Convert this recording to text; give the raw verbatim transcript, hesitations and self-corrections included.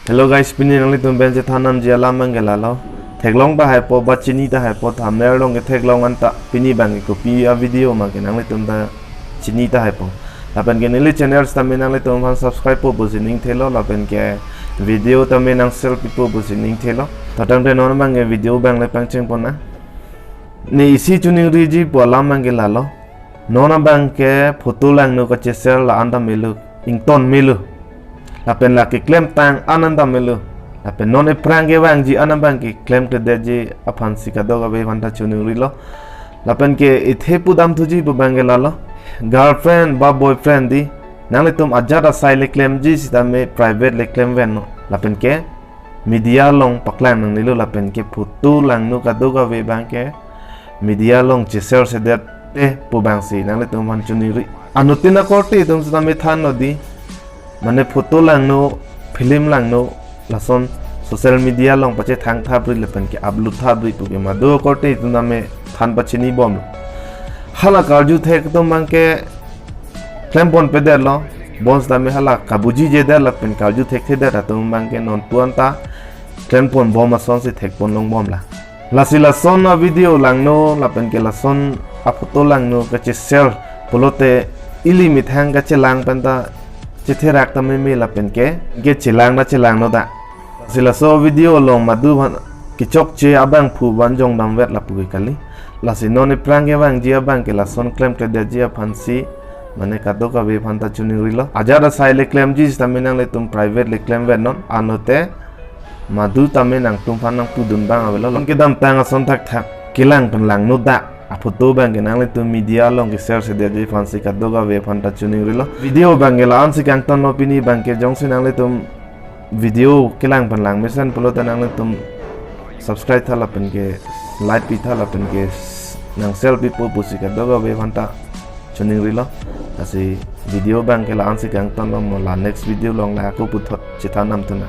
Hello guys, pini nanglitum pen chethan namji alam abangke lalo. Theklong tahai po, ba chini tahai po, thumbnail along ketheklong anta pini abangke kopi a-video ma ke nanglitum ta chini tahai po. Lapen ke neli channel sitame nanglitum aphan subscribe po pusi ning thelo, lapen ke video tame nang share pipo pusi ning thelo. Totang te non abangke video abang le pangcheng pon nang. Ne isi choningriji pu alam abangke lalo. Non abangke photo langno kacheshare la-an ta melo, ington melo. Lapen la keklemtang an an ta melo. Lapen non aphrang kevangji an abangke klemkledetji aphansi kadokave aphanta choningrilo. Lapen ke ithe pudam thuji pu abangke lalo. Girlfriend ba boyfriend di, nanglitum ajat asai le klemji sitame private le klem vennon. Lapen ke media along paklang nangnelo, lapen ke photo langno kadokave abangke media along cheshare sedet te pu abangsi nanglitum aphan choningri. Anuttin akorte atum sitame thanlo di, mane photo langno, film langno, lason social media along pachethang thapri lapen ke upload thapri pu ke madu akorte atum tame than pachini bomlo. Hala karju thek atum abangke klempon pedetlo, bonsitame hala kabuji jedet lapen karju thekthedet atum abangke non pu anta klempon bom asonsi thekpon long bomlang. Lasi lason a-video langno lapen ke lason a-photo langno kacheshare pulote ili methang kachelang penta chetherak ta meme lapen ke, ke chelang ta chelangno ta. Lasi laso video along madu aphan kechokche abangphu van jongdamvet lapu ke kali. Lasi non aphrang kevangji abangke lason klemkledetji aphansi mane kadokave aphanta choningrilo. Ajat asai le klemji sitame nanglitum private le klem vennon, anute madu tame nangtum aphan nangpudun abang avelo. Lason kedamtang ason thakthak kelang pen langno ta. A-photo abangke nanglitum media along keshare sedetji aphansi kadokave aphanta choningrilo. Video abangke la-ansi kangtonlo pini abangke, jongsi nanglitum video kelang pen lang mesen pulote nanglitum subscribe tha lapen ke like pitha lapen ke nang share pipo pusi kadokave aphanta choningrilo. Lasi video abangke la-ansi kangtonlo, mo la next video along la ako puthot chethan nam tuna.